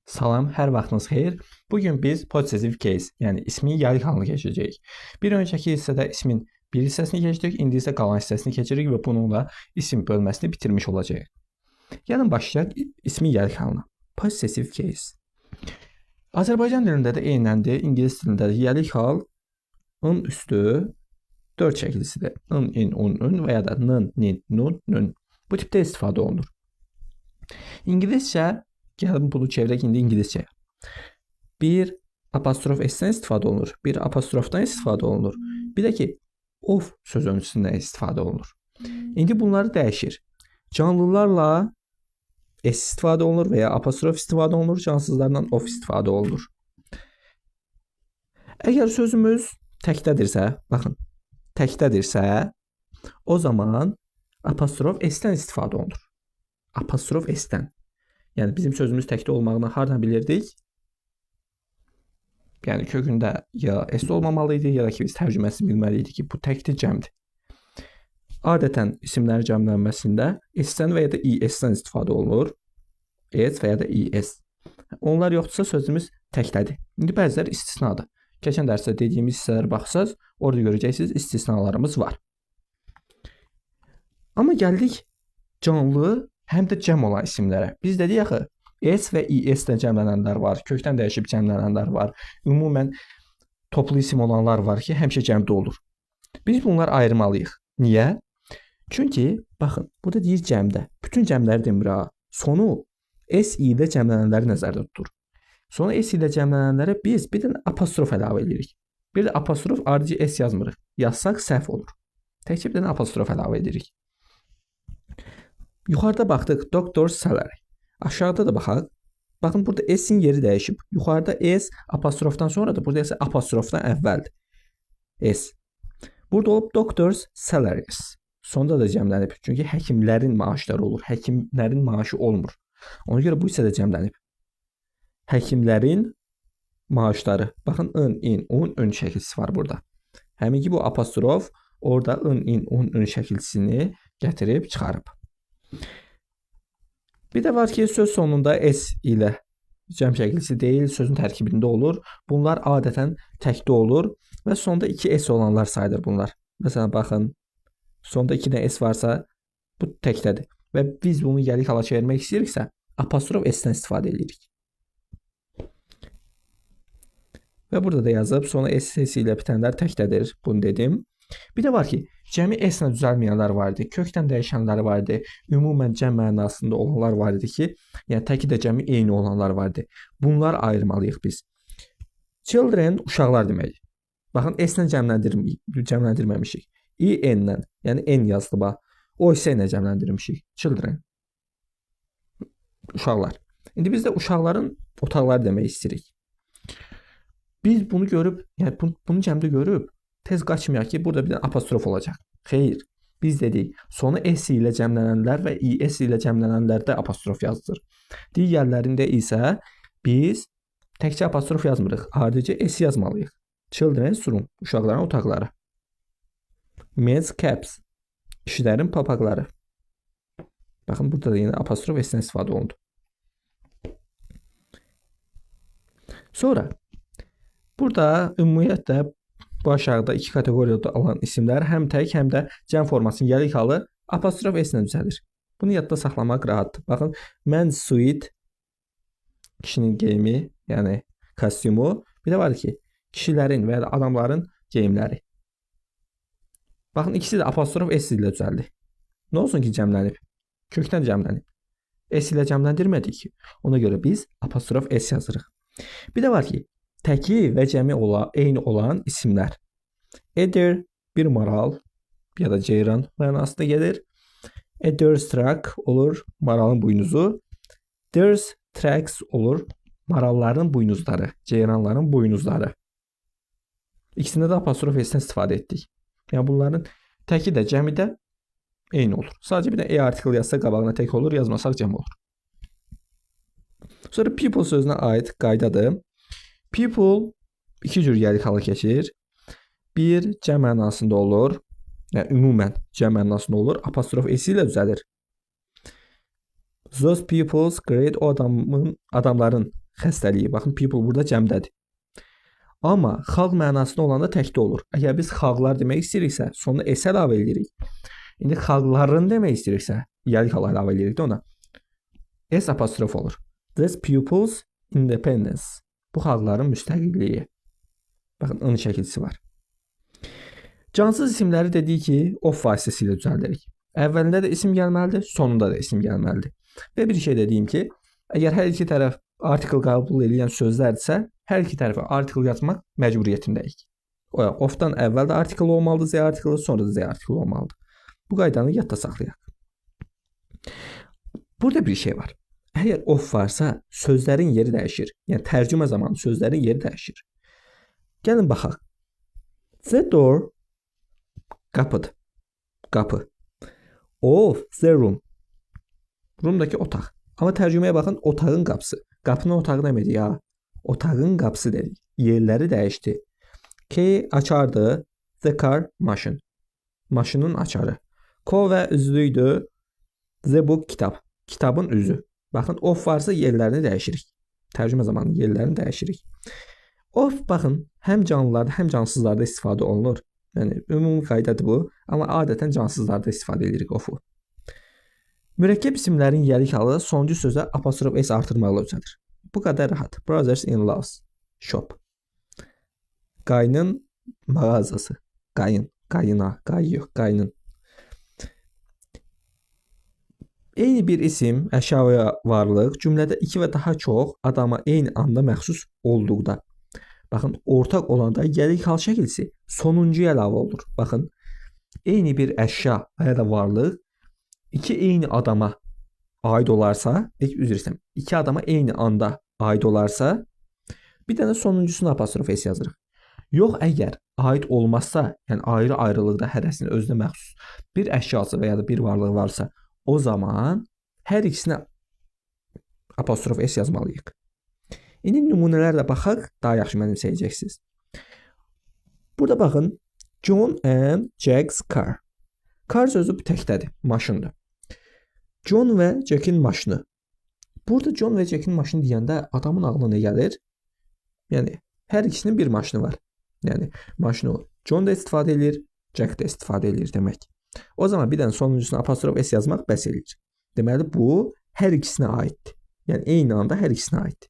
Salam, hər vaxtınız xeyir. Bugün biz possessive case, yəni ismin yayıq halını keçəcəyik. Bir öncəki hissədə ismin bir hissəsini keçdik, indi isə qalan hissəsini keçirik və bununla isim bölməsini bitirmiş olacağıq. Gəlin başlayaq ismin yayıq halına. Possessive case. Azərbaycan dilində də eynəndir, ingilis dilində də yayıq hal ın üstü 4 şəkilsidir. In, in, un, ün və ya da nın, nin, nun, nün. Bu tipdə istifadə olunur. İngiliscə, gəlin bunu çevirək indi ingiliscəyə. Bir apostrof s-dən istifadə olunur, bir apostrofdan istifadə olunur. Bir də ki, of söz öncüsündən istifadə olunur. İndi bunları dəyişir. Canlılarla s istifadə olunur və ya apostrof istifadə olunur, cansızlarla of istifadə olunur. Əgər sözümüz təkdədirsə, baxın, təkdədirsə, o zaman apostrof s-dən istifadə olunur. Apostrof s-dən. Yəni bizim sözümüz təkdə olmağını hardan bilirdik? Yəni kökündə ya s olmamalı idi, ya da ki biz tərcüməsini bilməli idi ki, bu təkdir, cəmdir. Adətən isimlərin cəmlənməsində s-dən və ya da is-dən istifadə olunur. S və ya da is. Onlar yoxdursa sözümüz təkdədir. İndi bəziləri istisnadır. Keçən dərsdə dediyimiz hissələrə baxsaz, orada görəcəksiniz istisnalarımız var. Amma gəldik canlı həm də cəm olan isimlərə. Biz dedik axı, S və IS-dən cəmlənənlər var, kökdən dəyişib cəmlənənlər var. Ümumən toplu isim olanlar var ki, həmişə cəmdə olur. Biz bunları ayırmalıyıq. Niyə? Çünki baxın, burada deyir cəmdə. Bütün cəmləri demir ha. Sonu S ilə cəmlənənləri nəzərdə tutur. Sonu S ilə cəmlənənlərə biz bir dənə apostrof əlavə edirik. Bir də apostrof ardıcı S yazmırıq. Yazsaq səhv olur. Təkcə bir dənə apostrof əlavə edirik. Yuxarıda baxdıq doctor's salary. Aşağıda da baxaq. Baxın burada S-in yeri dəyişib. Yuxarıda S apostrofdan sonradır. Burada isə apostrofdan əvvəldir. S. Burada olub doctor's salaries. Sonda da cəmlənib. Çünki həkimlərin maaşları olur. Həkimlərin maaşı olmur. Ona görə bu hissə də cəmlənib. Həkimlərin maaşları. Baxın ın, in, un, ün şəkilsi var burada. Həmin ki bu apostrof orada ın, in, un, ün şəkilsini gətirib çıxarıb. Bir də var ki, söz sonunda S ilə cəm şəkilsi deyil, sözün tərkibində olur. Bunlar adətən təkdə olur və sonda 2 S olanlar sayılır bunlar. Məsələn, baxın, sonda 2 dənə S varsa, bu təkdədir. Və biz bunu yəlik hala çevirmək istəyiriksə, apostrof S-dən istifadə edirik. Və burada da yazıb, sonu S ilə bitənlər təkdədir, bunu dedim. Bir də var ki, cəmi S ilə düzəlməyənlər var idi, kökdən dəyişənlər var idi, ümumən cəm mənasında olanlar var idi ki, yəni təki də cəmi eyni olanlar var idi. Bunları ayırmalıyıq biz. Children uşaqlar deməkdir. Baxın, S ilə cəmləndirməmişik. I-N-lə, yəni N yazdı bax. O hissə ilə cəmləndirmişik. Children. Uşaqlar. İndi biz də uşaqların otaqları demək istəyirik. Biz bunu görüb, yəni bunu cəmdə görüb tez qaçmayaq ki, burada bir dənə apostrof olacaq. Xeyr. Biz dedik, sonu S ilə cəmlənənlər və IS ilə cəmlənənlərdə apostrof yazılır. Digərlərində isə biz təkcə apostrof yazmırıq. Ardıcı S yazmalıyıq. Children's room, uşaqların otaqları. Men's caps, kişilərin papaqları. Baxın, burada da yenə apostrof S-dən istifadə olundu. Sonra, burada ümumiyyətlə bu aşağıda iki kateqoriyada olan isimlər həm tək, həm də cəm formasının yəlik halı apostrof S ilə düzəlir. Bunu yadda saxlamaq rahatdır. Baxın, men's suit kişinin geyimi, yəni kostyumu. Bir də var ki, kişilərin və ya da adamların geyimləri. Baxın, ikisi də apostrof S ilə düzəldi. Nə olsun ki, cəmlənib? Kökdən cəmlənib. S ilə cəmləndirmədik ki. Ona görə biz apostrof S yazırıq. Bir də var ki, təki və cəmi eyni olan isimlər. Edir bir maral ya da ceyran mənasında gedir. A deer's track olur maralın buynuzu. Deer's tracks olur maralların buynuzları, ceyranların buynuzları. İkisində də apostrof S-dən istifadə etdik. Yəni bunların təki də cəmi də eyni olur. Sadəcə bir də e artikel yazsaq qabağına tək olur, yazmasaq cəm olur. Sonra people sözünə aid qaydadır. People iki cür yəlik hala keçir. Bir cəm mənasında olur. Yəni ümumən cəm mənasında olur. Apostrof S ilə düzəlir. Those people's great o adamların xəstəliyi. Baxın, people burada cəmdədir. Amma xalq mənasında olanda təkdə olur. Əgər biz xalqlar demək istəyiriksə, sonuna s əlavə edirik. İndi xalqların demək istəyiriksə, yəlik hal əlavə edirik də ona. S apostrof olur. This people's independence. Bu xalqların müstəqilliyi. Baxın, ın şəkilçisi var. Cansız isimləri dedik ki, of vasitəsilə düzəldirik. Əvvəlində də isim gəlməlidir, sonunda da isim gəlməlidir. Və bir şey də deyim ki, əgər hər iki tərəf article qəbul edən sözlərdirsə, hər iki tərəfə article yazmaq məcburiyyətindəyik. Of-dan əvvəl də article olmalıdır, Z artiklı, sonra da Z artiklı olmalıdır. Bu qaydanı yadda saxlayaq. Burada bir şey var. Əgər of varsa, sözlərin yeri dəyişir. Yəni tərcümə zamanı sözlərin yeri dəyişir. Gəlin baxaq. The door qapıdır. Qapı. Of the room. Roomdakı otaq. Amma tərcüməyə baxın, otağın qapısı. Qapının otağı demədik ya. Otağın qapısı dedik. Yerləri dəyişdi. Key açardı. The car maşın. Maşının açarı. Ko və üzlüydü. The book kitab. Kitabın üzü. Baxın, of varsa yerlərini dəyişirik. Tərcümə zamanı yerlərini dəyişirik. Of, baxın, həm canlılarda, həm cansızlarda istifadə olunur. Yəni, ümumi qaydadır bu. Amma adətən cansızlarda istifadə edirik of-u. Mürəkkəb isimlərin yəlik halı sonuncu sözə apostrof s artırmaqla düzəlir. Bu qədər rahat. Brothers in laws. Shop. Qayının mağazası. Qayın. Qayına. Qayı yox. Qayının. Eyni bir isim, əşya və varlıq cümlədə iki və daha çox adama eyni anda məxsus olduqda. Baxın, ortaq olanda yəlik hal şəkilsi sonuncuya əlavə olunur. Baxın, eyni bir əşya və ya da varlıq iki eyni adama aid olarsa, üzr istəyirəm, iki adama eyni anda aid olarsa, bir dənə sonuncusuna apostrof s yazırıq. Yox, əgər aid olmazsa, yəni ayrı-ayrılıqda hərəsinin özünə məxsus bir əşyası və ya da bir varlığı varsa, o zaman hər ikisinə apostrof s yazmalıyıq. İndi nümunələrlə baxaq, daha yaxşı mənimsəyəcəksiniz. Burada baxın, John and Jack's car. Car sözü təkdədir, maşındır. John və Jack'in maşını. Burada John və Jack'in maşını deyəndə adamın ağlına nə gəlir? Yəni, hər ikisinin bir maşını var. Yəni, maşını John da istifadə edir, Jack da istifadə edir demək. O zaman bir dənə sonuncusuna apostrof s yazmaq bəs eləyir. Deməli, bu hər ikisinə aiddir. Yəni, eyni anda hər ikisinə aiddir.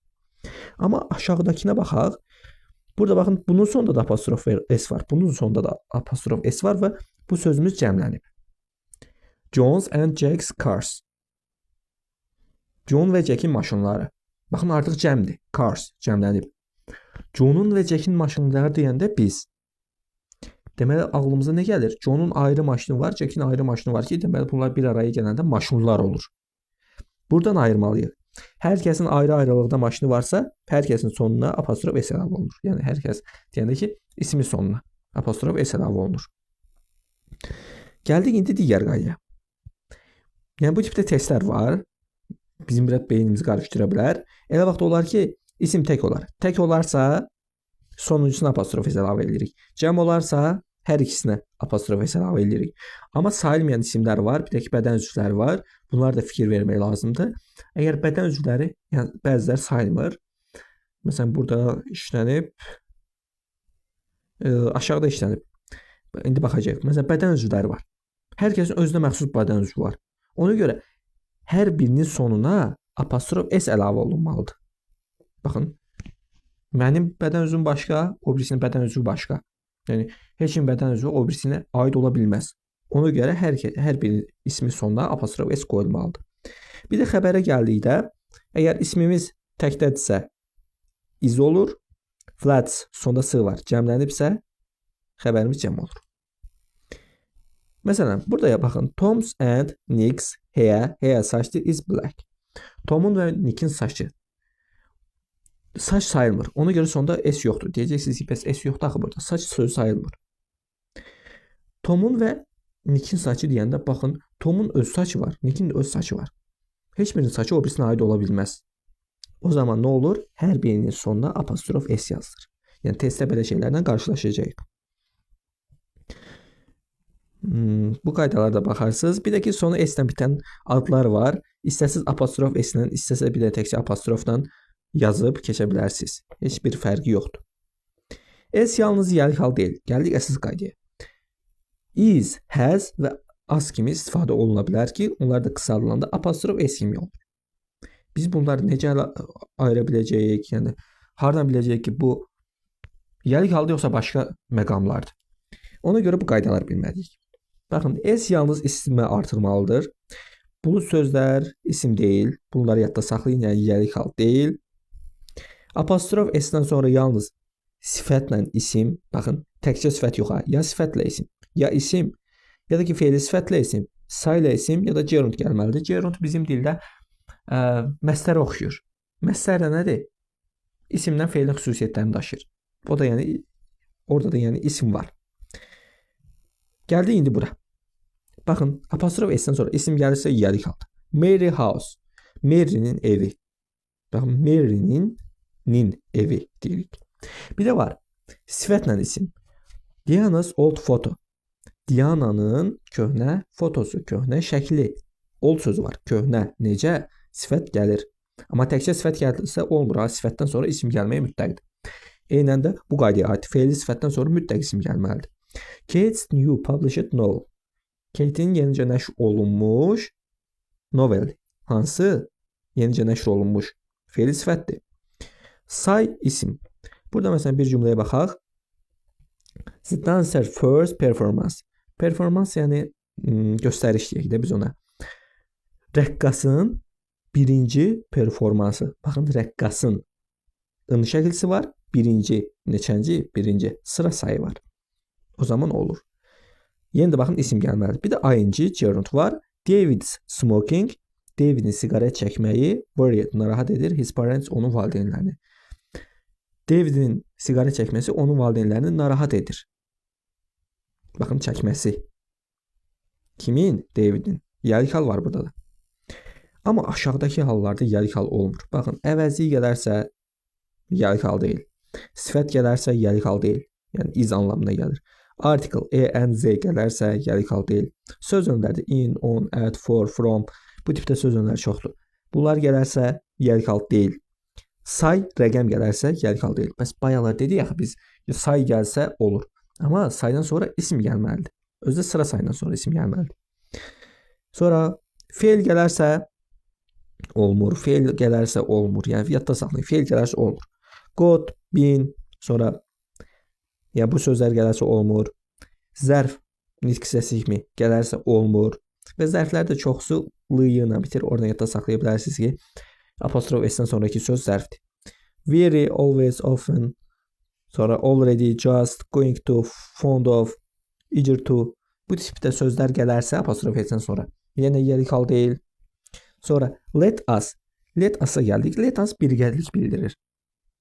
Amma aşağıdakına baxaq. Burada baxın, bunun sonunda da apostrof s var. Bunun sonunda da apostrof s var və bu sözümüz cəmlənib. John's and Jack's cars. John və Jack'in maşınları. Baxın, artıq cəmdir. Cars cəmlənib. John'un və Jack'in maşınları deyəndə biz deməli, ağlımıza nə gəlir? John'un ayrı maşını var, Jack'in ayrı maşını var ki, deməli, bunlar bir araya gələndə maşınlar olur. Buradan ayırmalıyıq. Hər kəsin ayrı-ayrılıqda maşını varsa, hər kəsin sonuna apostrof s əlavə olunur. Yəni, hər kəs deyəndə ki, ismi sonuna apostrof s əlavə olunur. Gəldik indi digər qaydaya. Yəni, bu tipdə testlər var. Bizim biraz beynimizi qarışdıra bilər. Elə vaxt olar ki, isim tək olar. Tək olarsa, sonuncusuna apostrof s əlavə edirik. Cəm olarsa, hər ikisinə apostrof s əlavə edirik. Amma sayılmayan isimlər var, bir də ki, bədən üzvləri var. Bunlara da fikir vermək lazımdır. Əgər bədən üzvləri, yəni bəziləri sayılmır. Məsələn, burada işlənib, aşağıda işlənib. İndi baxacağıq. Məsələn, bədən üzvləri var. Hər kəsin özünə məxsus bədən üzvü var. Ona görə hər birinin sonuna apostrof s əlavə olunmalıdır. Baxın, mənim bədən üzvüm başqa, o birisinin bədən üzvü başqa. Yəni, heç kim bədən üzvü o birisinə aid ola bilməz. Ona görə hər bir ismi sonuna apostrof s qoyulmalıdır. Bir də xəbərə gəldikdə, əgər ismimiz təkdədirsə, is olur, flats sonda s var, cəmlənibsə, xəbərimiz cəm olur. Məsələn, burada baxın, Tom's and Nick's hair, hair saçdır, is black. Tom'un və Nick'in saçı. Saç sayılmır. Ona görə sonda s yoxdur. Deyəcəksiniz ki, bəs s yoxdur axı burada. Saç sözü sayılmır. Tom'un və Nick'in saçı deyəndə baxın, Tom'un öz saçı var, Nick'in də öz saçı var. Heç birinin saçı o birisinə aid ola bilməz. O zaman nə olur? Hər birinin sonuna apostrof s yazılır. Yəni, testdə belə şeylərlə qarşılaşacağıq. Bu qaydalarda baxarsınız. Bir də ki, sonu s-lə bitən adlar var. İstəsiz apostrof s-lə, istəsə bir də təkcə apostrofla yazıb keçə bilərsiniz. Heç bir fərqi yoxdur. S yalnız yiyəlik hal deyil. Gəldik əsas qaydaya. Is, has və as kimi istifadə oluna bilər ki, onlar da qısaldılanda apostrof S kimi olur. Biz bunları necə ayıra biləcəyik? Yəni hardan biləcəyik ki, bu yiyəlik halda yoxsa başqa məqamlardır? Ona görə bu qaydaları bilməliyik. Baxın, S yalnız isimə artırmalıdır. Bu sözlər isim deyil. Bunları yadda saxlayın, yəni yiyəlik hal deyil. Apostrof S-dən sonra yalnız sifətlə isim, baxın, təkcə sifət yox ha, ya sifətlə isim, ya isim, ya da ki feili sifətlə isim, sayla isim, ya da gerund gəlməlidir. Gerund bizim dildə məstərə oxşuyur. Məstər də nədir? İsimdən feilin xüsusiyyətlərini daşıyır. O da yəni orada da yəni isim var. Gəldik indi bura. Baxın, apostrof S-dən sonra isim gəlirsə yiyəlik halda. Mary house. Mary'nin evi. Baxın, Mary'nin evi deyirik. Bir də var sifətlə isim. Diana's old photo. Diana'nın köhnə fotosu, köhnə şəkli. Old sözü var. Köhnə, necə? Sifət gəlir. Amma təkcə sifət gəlirsə olmur. Ha, sifətdən sonra isim gəlməyə mütləqdir. Eynən də bu qaydaya aid feili sifətdən sonra mütləq isim gəlməlidir. Kate's new published novel. Kate'in yenicə nəşr olunmuş novel. Hansı? Yenicə nəşr olunmuş feili sifətdir. Say isim. Burada məsələn bir cümləyə baxaq. The dancer first performance. Performans yəni göstəriş deyək də biz ona. Rəqqasın birinci performansı. Baxın, rəqqasın ın şəkilsi var. Birinci, neçənci? Birinci. Sıra sayı var. O zaman olur. Yenə də baxın isim gəlməlidir. Bir də ing gerund var. David's smoking. David'in siqaret çəkməyi worried, narahat edir. His parents, onun valideynlərini. David'in siqaret çəkməsi onun valideynlərini narahat edir. Baxın, çəkməsi. Kimin? David'in. Yiyəlik hal var burada da. Amma aşağıdakı hallarda yiyəlik hal olmur. Baxın, əvəzi gələrsə yiyəlik hal deyil. Sifət gələrsə yiyəlik hal deyil. Yəni iz anlamına gəlir. Article E, N, Z gələrsə yiyəlik hal deyil. Söz önləri in, on, at, for, from bu tipdə söz önləri çoxdur. Bunlar gələrsə yiyəlik hal deyil. Say, rəqəm gələrsə yiyəlik hal deyil. Bəs bayaqlar dedik axı biz say gəlsə olur. Amma saydan sonra isim gəlməlidir. Özdə sıra sayından sonra isim gəlməlidir. Sonra feil gələrsə olmur. Feil gələrsə olmur. Yəni yadda saxlayın. Feil gələrsə olmur. Got, been, sonra yəni bu sözlər gələrsə olmur. Zərf nitq hissəsi kimi gələrsə olmur. Və zərflər də çoxsu l ilə bitir. Oradan yadda saxlaya bilərsiniz ki, apostrof S-dən sonraki söz zərfdir. Very, always, often, sonra already, just, going to, fond of, eager to. Bu tipdə sözlər gələrsə apostrof S-dən sonra yenə yiyəlik hal deyil. Sonra let us. Let us-a gəldik. Let us birgəlik bildirir.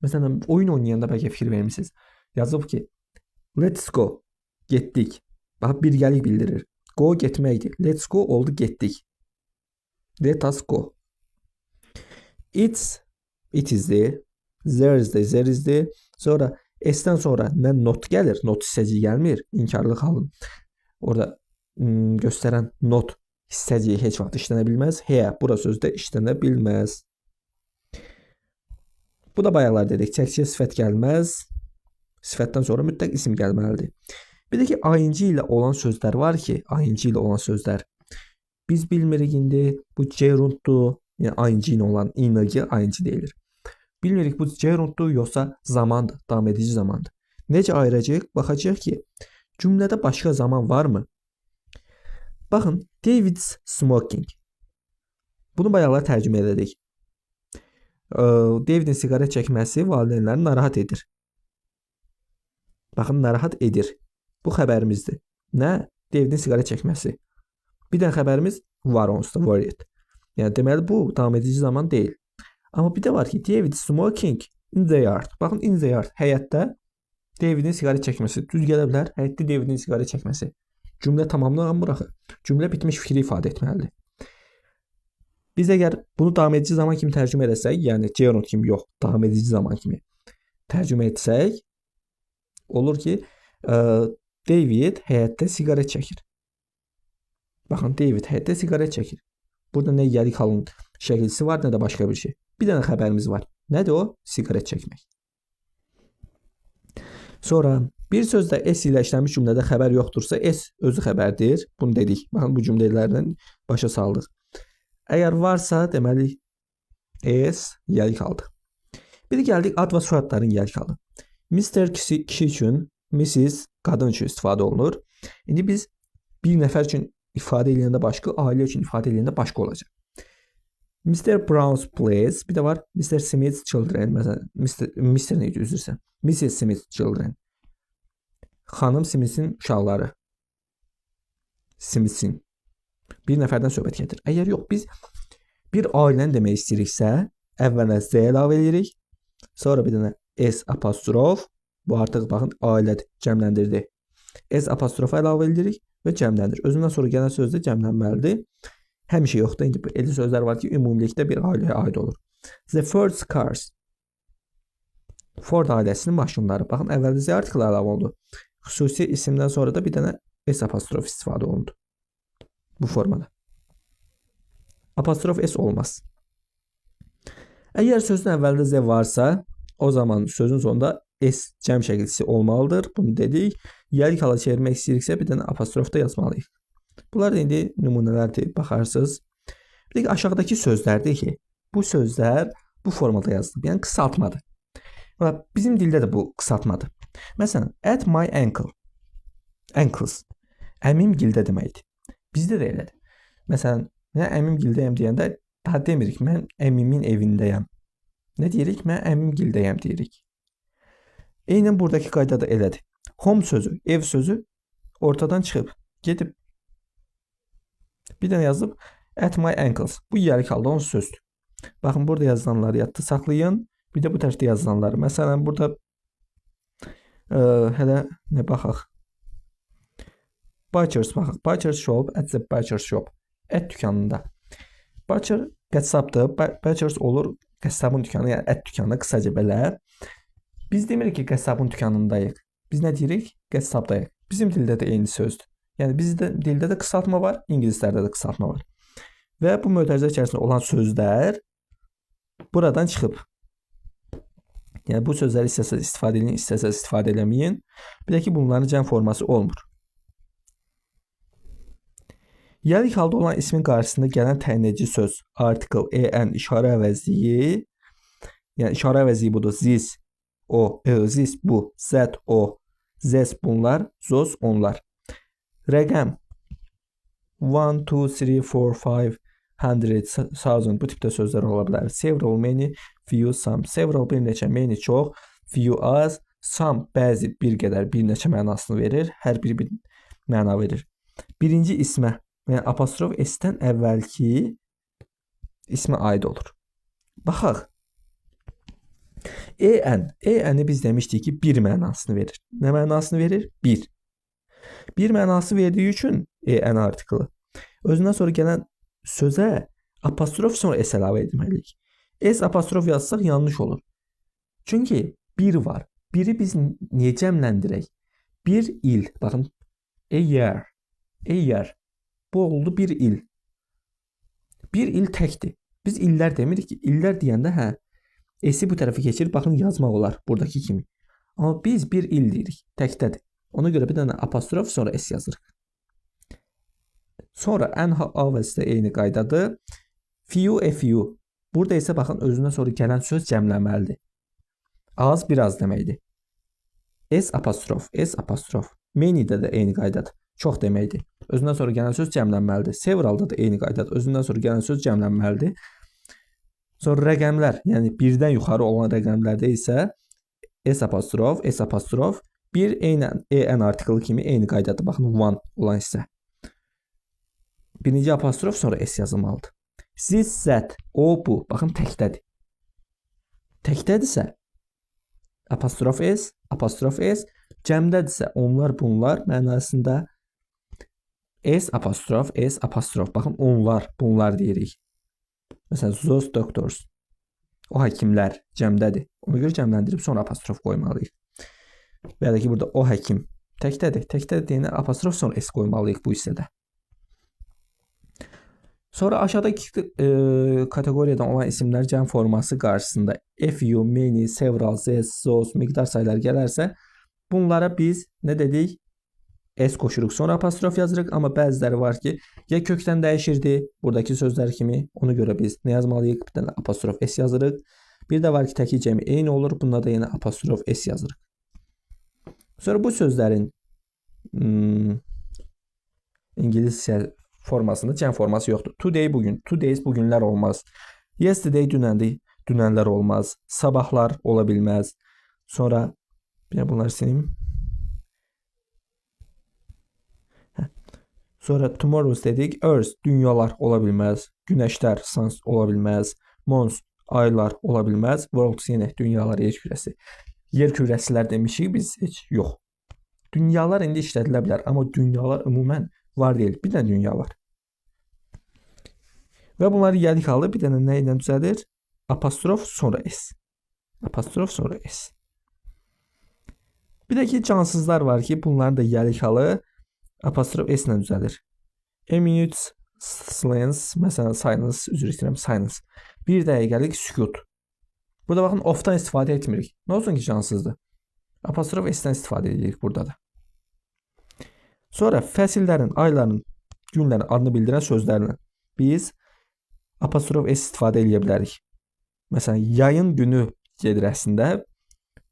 Məsələn, oyun oynayanda bəlkə fikir vermisiniz. Yazıb ki, let's go. Getdik. Bax, birgəlik bildirir. Go getməkdir. Let's go oldu getdik. Let us go. It's, it isdir. There is-dir, there is-dir. Sonra S-dən sonra nə not gəlir? Not hissəciyi gəlmir. İnkarlıq halın. Orada göstərən not hissəciyi heç vaxt işlənə bilməz. Here, bura sözdə işlənə bilməz. Bu da bayaqlar dedik. Təkcə sifət gəlməz. Sifətdən sonra mütləq isim gəlməlidir. Bir də ki, ing ilə olan sözlər var ki, ing ilə olan sözlər. Biz bilmirik indi bu gerunddur, yəni ing ilə olan ing, ing deyilir. Bilmirik bu gerunddur yoxsa zamandır, davam edici zamandır. Necə ayıracağıq? Baxacağıq ki, cümlədə başqa zaman varmı? Baxın, David's smoking. Bunu bayaqlar tərcümə elədik. David'in siqaret çəkməsi valideynlərini narahat edir. Baxın, narahat edir. Bu xəbərimizdir. Nə? David'in siqaret çəkməsi. Bir dənə xəbərimiz var onsuz da, worried. Yəni deməli bu davam edici zaman deyil. Amma bir də var ki, David smoking in the yard. Baxın, in the yard, həyətdə David'in siqaret çəkməsi. Düz gələ bilər, həyətdə David'in siqaret çəkməsi. Cümlə tamamlanmır axı. Cümlə bitmiş fikri ifadə etməlidir. Biz əgər bunu davam edici zaman kimi tərcümə eləsək, yəni gerund kimi yox, davam edici zaman kimi tərcümə etsək, olur ki, David həyətdə siqaret çəkir. Baxın, David həyətdə siqaret çəkir. Burada nə yiyəlik halın şəkilsi var, nə də başqa bir şey. Bir dənə xəbərimiz var. Nədir o? Siqaret çəkmək. Sonra bir sözdə S ilə işlənmiş cümlədə xəbər yoxdursa, S özü xəbərdir. Bunu dedik. Baxın, bu cümlələrdən başa saldıq. Əgər varsa, deməli S yəlik haldır. Bir də gəldik ad və soyadların yəlik halı. Mr. Kişi üçün, Mrs. qadın üçün istifadə olunur. İndi biz bir nəfər üçün ifadə edəndə başqa, ailə üçün ifadə edəndə başqa olacaq. Mr. Brown's place, bir də var Mr. Smith's children, məsələn, Mr. nə idi, üzr istəyirəm. Mrs. Smith's children. Xanım Smith'in uşaqları. Smith'in. Bir nəfərdən söhbət gedir. Əgər yox, biz bir ailəni demək istəyiriksə, əvvələ Z əlavə edirik. Sonra bir dənə S apostrof. Bu artıq baxın ailədir, cəmləndirdi. S apostrofu əlavə edirik və cəmləndir. Özündən sonra gələn söz də cəmlənməlidir. Həmişə yoxdur. İndi elə sözlər var ki, ümumilikdə bir ailəyə aid olur. The Ford cars. Ford ailəsinin maşınları. Baxın, əvvəldə Z artiklı əlavə oldu. Xüsusi isimdən sonra da bir dənə S apostrof istifadə olundu. Bu formada. Apostrof S olmaz. Əgər sözün əvvəlində Z varsa, o zaman sözün sonunda S cəm şəkilçisi olmalıdır. Bunu dedik. Yəlik hala çevirmək istəyiriksə, bir dənə apostrof da yazmalıyıq. Bunlar da indi nümunələrdir, baxarsınız. Bir də ki, aşağıdakı sözlərdir ki, bu sözlər bu formada yazılıb. Yəni qısaltmadır. Bizim dildə də bu qısaltmadır. Məsələn, at my ankle. Ankles. Əmim gildə deməkdir. Bizdə də elədir. Məsələn, mən əmim gildəyəm deyəndə daha demirik, mən əmimin evindəyəm. Nə deyirik? Mən əmim gildəyəm deyirik. Eynən buradakı qayda da elədir. Home sözü, ev sözü ortadan çıxıb, gedib. Bir dənə yazıb at my ankles. Bu yəlik halda onun sözdür. Baxın, burada yazılanları yadda saxlayın. Bir də bu tərəfdə yazılanları. Məsələn, burada hələ nə baxaq? Butcher's baxaq. Butcher's shop, at the butcher's shop. Ət dükanında. Butcher qəssabdır. Butcher's olur qəssabın dükanı, yəni ət dükanı qısaca belə. Biz demirik ki, qəssabın dükanındayıq. Biz nə deyirik? Qəssabdayıq. Bizim dildə də eyni sözdür. Yəni bizdə dildə də qısaltma var, ingilislərdə də qısaltma var. Və bu mötərizə içərisində olan sözlər buradan çıxıb. Yəni bu sözləri istəsəz istifadə edin, istəsəz istifadə eləməyin. Bir də ki, bunların cəm forması olmur. Yəlik halda olan ismin qarşısında gələn təyin edici söz, article, en, işarə əvəzliyi, yəni işarə əvəzliyi budur. This, o, this, bu, that, o, this, bunlar, those, onlar. Rəqəm 1, 2, 3, 4, 5, 100, 1000 bu tipdə sözlər ola bilər. Several, many, few, some. Several bir neçə, many çox, few az, some bəzi, bir qədər, bir neçə mənasını verir. Hər biri bir məna verir. Birinci ismə, yəni apostrof S-dən əvvəlki ismə aid olur. Baxaq. En. En-i biz demişdik ki, bir mənasını verir. Nə mənasını verir? Bir. Bir mənası verdiyi üçün en artiklı. Özündən sonra gələn sözə apostrof sonra S əlavə etməliyik. S apostrof yazsaq yanlış olur. Çünki bir var. Biri biz niyə cəmləndirək? Bir il. Baxın. A year. A year. Bu oldu bir il. Bir il təkdir. Biz illər demirik ki, illər deyəndə hə, S-i bu tərəfə keçir, baxın yazmaq olar buradakı kimi. Amma biz bir il deyirik, təkdədir. Ona görə bir dənə apostrof sonra S yazırıq. Sonra N, H, A və S də eyni qaydadır. Few, a few. Burada isə baxın özündən sonra gələn söz cəmlənməlidir. Az, biraz deməkdir. S apostrof, S apostrof. Many-də də eyni qaydadır. Çox deməkdir. Özündən sonra gələn söz cəmlənməlidir. Several'da da eyni qaydadır. Özündən sonra gələn söz cəmlənməlidir. Sonra rəqəmlər, yəni birdən yuxarı olan rəqəmlərdə isə S apostrof, S apostrof, bir eynən en artiklı kimi eyni qaydadır. Baxın, one olan hissə. Birinci apostrof, sonra S yazılmalıdır. This, that, o, bu. Baxın, təkdədir. Təkdədirsə apostrof S, apostrof S, cəmdədirsə onlar, bunlar mənasında S apostrof, S apostrof. Baxın, onlar, bunlar deyirik. Məsələn, those doctors. O həkimlər cəmdədir. Ona görə cəmləndirib sonra apostrof qoymalıyıq. Və ya da ki, burada o həkim təkdədir. Təkdədir deyəndə apostrof sonra S qoymalıyıq bu hissədə. Sonra aşağıdakı kateqoriyadan olan isimlər cəm forması qarşısında few, many, several, these, those miqdar sayıları gələrsə, bunlara biz nə dedik? S qoşuruq, sonra apostrof yazırıq, amma bəziləri var ki, ya kökdən dəyişirdi, buradakı sözlər kimi, ona görə biz nə yazmalıyıq? Bir dənə apostrof S yazırıq. Bir də var ki, təki cəmi eyni olur, bunda da yenə apostrof S yazırıq. Sonra bu sözlərin ingiliscə formasında cəm forması yoxdur. Today bugün, two days bugünlər olmaz. Yesterday dünəndir, dünənlər olmaz. Sabahlar ola bilməz. Sonra bir bunları silim. Sonra tomorrows dedik. Earth, dünyalar ola bilməz. Günəşlər, suns ola bilməz. Months, aylar ola bilməz. Worlds yenə dünyalar, yer kürəsi. Yer kürəsilər demişik biz heç yox. Dünyalar indi işlədilə bilər, amma dünyalar ümumən var deyil. Bir dənə dünya var. Və bunları yəlik halı bir dənə nə ilə düzəlir? Apostrof sonra S. Apostrof sonra S. Bir də ki cansızlar var ki, bunların da yəlik halı apostrof S ilə düzəlir. A minute silence, məsələn silence, üzr istəyirəm, silence. Bir dəqiqəlik sükut. Burada baxın of-dan istifadə etmirik. Nə olsun ki cansızdır? Apostrof S-dən istifadə edirik burada da. Sonra fəsillərin, ayların, günlərin adını bildirən sözlərlə biz apostrof S istifadə edə bilərik. Məsələn, yayın günü gedir əslində.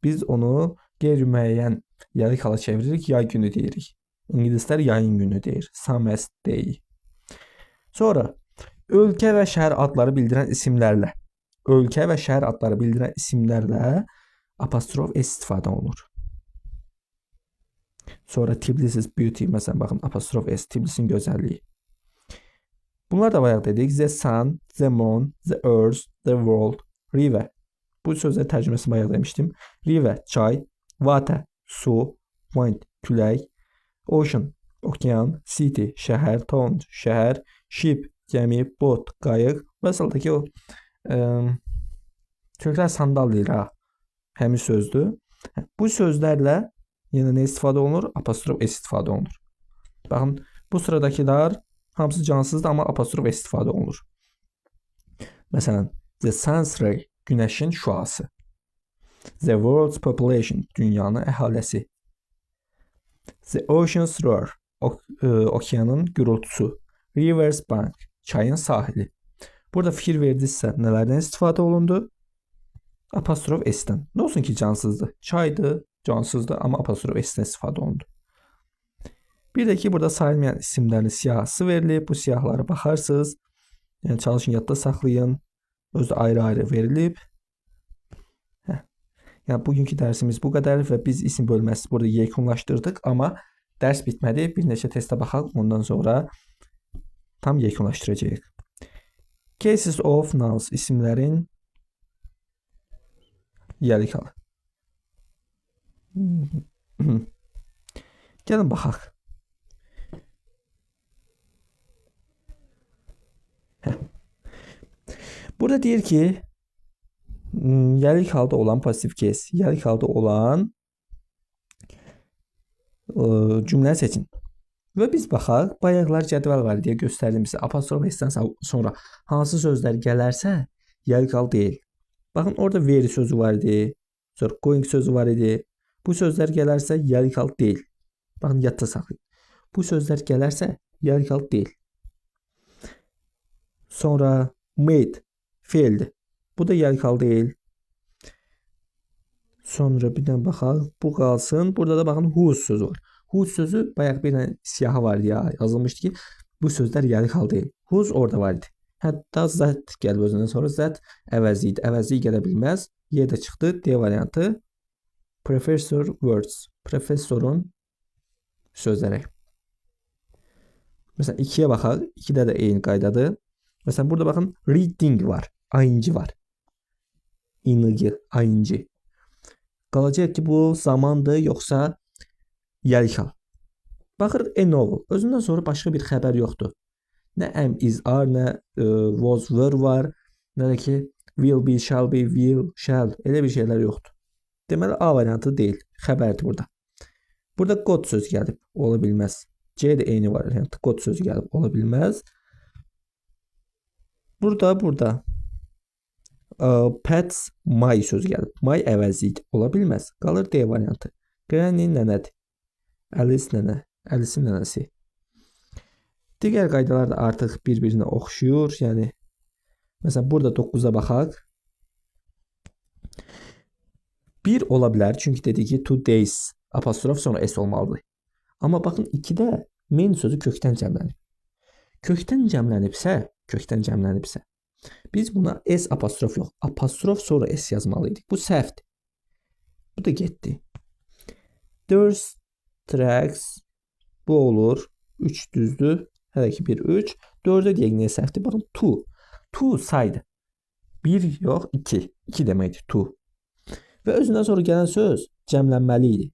Biz onu qeyri-müəyyən yaylık hala çeviririk, yay günü deyirik. İngilislər yayın günü deyir. Summer's Day. Sonra ölkə və şəhər adları bildirən isimlərlə, ölkə və şəhər adları bildirən isimlərlə apostrof S istifadə olunur. Sonra Tbilisi's beauty, məsələn, baxın, apostrof S, Tbilisin gözəlliyi. Bunlar da bayaq dedik. The sun, the moon, the earth, the world, river. Bu sözlərin tərcüməsini bayaq demişdim. River, çay, water, su, wind, külək, ocean, okean, city, şəhər, town, şəhər, ship, gəmi, bot, qayıq. Məsələn, o türklər sandal deyir ha. Həmin sözdür. Bu sözlərlə yenə nə istifadə olunur? Apostrof S istifadə olunur. Baxın, bu sıradakılar hamısı cansızdır, amma apostrof S istifadə olunur. Məsələn, the sun's ray, günəşin şüası. The world's population, dünyanın əhalisi. The ocean's roar, okeanın gürültüsü. River's bank, çayın sahili. Burada fikir verdinizsə nələrdən istifadə olundu? Apostrof S-dən. Nə olsun ki cansızdır? Çaydır, cansızdır, amma apostrof S-dən istifadə olundu. Bir də ki, burada sayılmayan isimlərin siyahısı verilib. Bu siyahılara baxarsınız. Yəni çalışın yadda saxlayın. Özü ayrı-ayrı verilib. Yəni bugünkü dərsimiz bu qədər və biz isim bölməsi burada yekunlaşdırdıq, amma dərs bitmədi. Bir neçə testə baxaq, ondan sonra tam yekunlaşdıracağıq. Cases of nouns, isimlərin yəlik halı. Gəlin baxaq. Burada deyir ki, yəlik halda olan pasiv case, yəlik halda olan cümləni seçin. Və biz baxaq, bayaqlar cədvəl var deyə göstərdim sizə. Apostrof S-dən sonra hansı sözlər gələrsə, yəlik hal deyil. Baxın, orada very sözü var idi, sonra going sözü var idi. Bu sözlər gələrsə, yəlik hal deyil. Baxın, yadda saxlayın. Bu sözlər gələrsə, yəlik hal deyil. Sonra made, feildir. Bu da yəlik hal deyil. Sonra bir dənə baxaq. Bu qalsın. Burada da baxın whose sözü var. Whose sözü bayaq bir dənə siyahı var ya, yazılmışdı ki, bu sözlər yəlik hal deyil. Whose orada var idi. Hətta that gəlib özündən sonra that əvəzi idi. Əvəzi gələ bilməz. Y də çıxdı. D variantı professor words. Professorun sözləri. Məsələn 2-yə baxaq. 2-də də eyni qaydadır. Məsələn burada baxın reading var. ING var. ING, ING. Qalacaq ki, bu zamandır yoxsa yəlik hal. Baxırıq a novel. Özündən sonra başqa bir xəbər yoxdur. Nə am, is, are, nə was, were var, nə də ki will be, shall be, will, shall. Elə bir şeylər yoxdur. Deməli A variantı deyil. Xəbərdir burada. Burada got sözü gəlib. Ola bilməz. C də eyni variant. Got sözü gəlib. Ola bilməz. Burada pets my sözü gəlib. My əvəzlik ola bilməz. Qalır D variantı. Granny nənədir. Alice nənə. Alice'in nənəsi. Digər qaydalar da artıq bir-birinə oxşuyur. Yəni məsələn burada 9-a baxaq. 1 ola bilər. Çünki dedik ki, 2 days apostrof sonra s olmalıdır. Amma baxın 2-də main sözü kökdən cəmlənib. Kökdən cəmlənibsə, biz buna s apostrof yox, apostrof sonra s yazmalıydıq. Bu səhvdir. Bu da getdi. There's tracks bu olur. 3 düzdür. Hələ ki 1, 3. 4-ə deyək niyə səhvdir? Baxın two. Two saydı. 1 yox, 2. 2 deməkdir two. Və özündən sonra gələn söz cəmlənməli idi.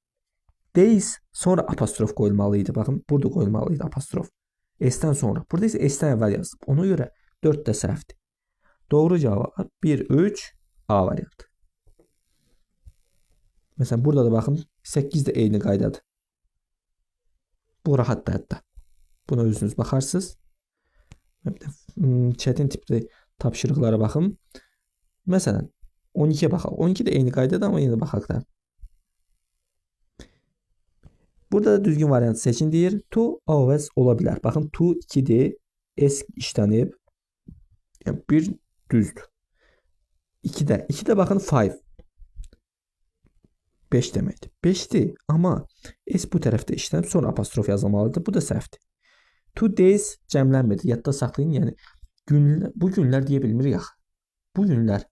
Days sonra apostrof qoyulmalı idi. Baxın, burada qoyulmalı idi apostrof. S-dən sonra. Burada isə S-dən əvvəl yazdım. Ona görə 4 də səhvdir. Doğru cavab 1, 3, A variantı. Məsələn, burada da baxın, 8 də eyni qaydadır. Bu rahatdır hətta. Buna özünüz baxarsınız. Çətin tipli tapşırıqlara baxın. Məsələn, 12-yə baxaq. 12 də eyni qaydadır, amma yenə baxaq da. Burada da düzgün variantı seçin deyir. To always ola bilər. Baxın, to 2-dir. S işlənib. Yəni, 1 düzdür. 2-də. 2-də baxın, 5. 5 deməkdir. 5-dir, amma S bu tərəfdə işlənib, sonra apostrof yazılmalıdır. Bu da səhvdir. Two days cəmlənmir. Yadda saxlayın. Yəni, bu günlər deyə bilmirik axı. Bu günlər.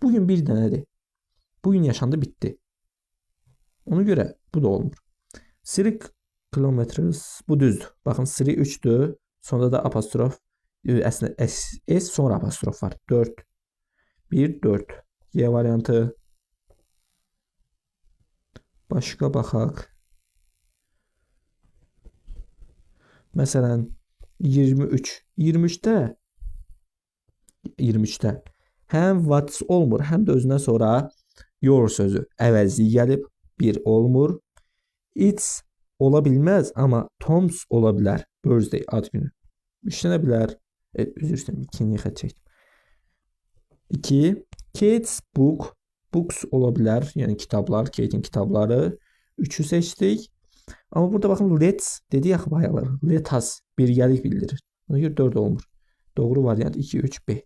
Bugün bir dənədir. Bugün yaşandı, bitdi. Ona görə bu da olmur. 3 kilometers bu düzdür. Baxın, 3 3-dür. Sonda da apostrof, əslində S sonra apostrof var. 4 1 4. Y variantı. Başqa baxaq. Məsələn, 23. 23-də həm what's olmur, həm də özündən sonra your sözü əvəzlik gəlib. 1 olmur. It's ola bilməz, amma Tom's ola bilər. Birthday ad günü. İşlənə bilər. Üzr istəyirəm, 2-ni xətt çəkdim. 2. Kate's book. Books ola bilər. Yəni kitablar, Kate'in kitabları. 3-ü seçdik. Amma burada baxın, let's dedi axı bayaqlar. Let us birgəlik bildirir. Ona görə 4 olmur. Doğru variant 2, 3, B.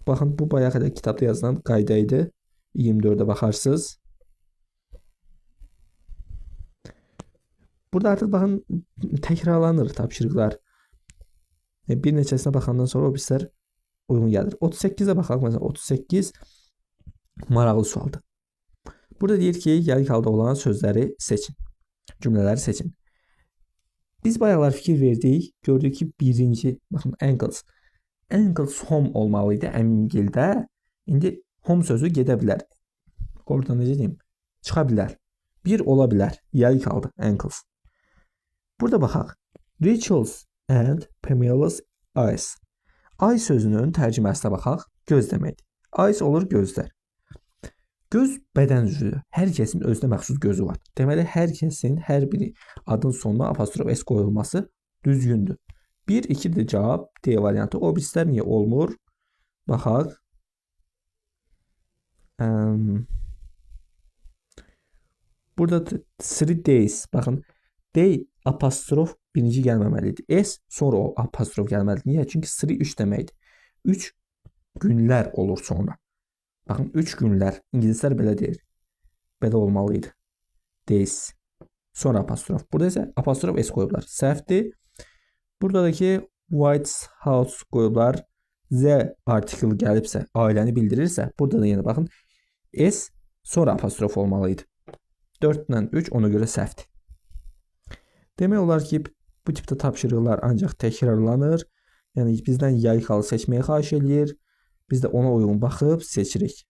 Baxın, bu bayaq hələ kitabda yazılan qayda idi. 24-ə baxarsınız. Burada artıq baxın, təkrarlanır tapşırıqlar. Bir neçəsinə baxandan sonra o birislər uyğun gəlir. 38-ə baxaq. Məsələn, 38 maraqlı sualdır. Burada deyir ki, yalik halda olan sözləri seçin. Cümlələri seçin. Biz bayaqlar fikir verdik. Gördük ki, birinci, baxın, ankles. Ankles home olmalı idi əmgildə. İndi home sözü gedə bilər. Oradan necə deyim? Çıxa bilər. Bir ola bilər. Yalik halda ankles. Burada baxaq. Rachel's and Pamela's eyes. Eye sözünün tərcüməsinə baxaq. Göz deməkdir. Eyes olur gözlər. Göz bədən üzvüdür. Hər kəsin özünə məxsus gözü var. Deməli, hər kəsin hər biri adın sonuna apostrof S qoyulması düzgündür. 1, 2-dir cavab. D variantı. O birislər niyə olmur? Baxaq. Burada 3 days. Baxın, day apostrof birinci gəlməməlidir. S sonra o apostrof gəlməlidir. Niyə? Çünki 3 3 deməkdir. 3 günlər olur sonra. Baxın, 3 günlər. İngilislər belə deyir. Belə olmalı idi. Days. Sonra apostrof. Burada isə apostrof S qoyublar. Səhvdir. Burada da ki White House qoyublar. Z artikel gəlibsə, ailəni bildirirsə, burada da yenə baxın, S sonra apostrof olmalı idi. 4 ilə 3 ona görə səhvdir. Demək olar ki, bu tipdə tapşırıqlar ancaq təkrarlanır. Yəni bizdən yayıq halı seçməyi xahiş eləyir. Biz də ona uyğun baxıb seçirik.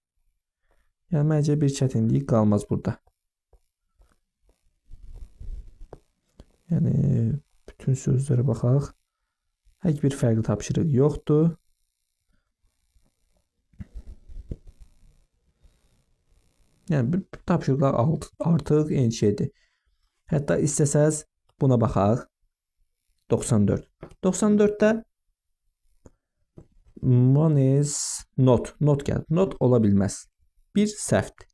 Yəni məncə bir çətinlik qalmaz burada. Yəni bütün sözlərə baxaq. Heç bir fərqli tapşırıq yoxdur. Yəni bu tapşırıqlar artıq eyni şeydir. Hətta istəsəz buna baxaq. 94. 94-də one is not. Not gəlib. Not ola bilməz. Bir səhvdir.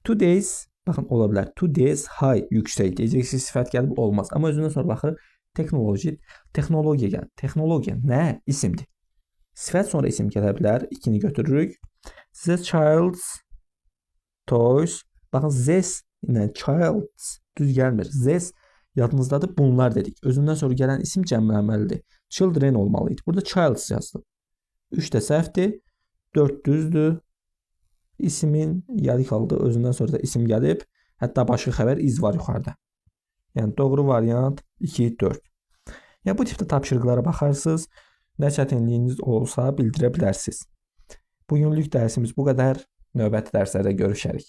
Today's, baxın, ola bilər. Today's high, yüksək. Deyəcəksiniz sifət gəlib, olmaz. Amma özündən sonra baxırıq. Teknoloji, texnologiya gəlib. Texnologiya nə? İsimdir. Sifət sonra isim gələ bilər. 2-ni götürürük. The child's toys. Baxın, this ilə child's düz gəlmir. This yadınızdadır. Bunlar dedik. Özündən sonra gələn isim cəmlənməlidir. Children olmalı idi. Burada child's yazdım. 3 də səhvdir. 4 düzdür. İsmin yalik aldı. Özündən sonra da isim gəlib. Hətta başqa xəbər iz var yuxarıda. Yəni doğru variant 2, 4. Yəni bu tipdə tapşırıqlara baxarsınız. Nə çətinliyiniz olsa bildirə bilərsiniz. Bugünlük dərsimiz bu qədər. Növbəti dərslərdə görüşərik.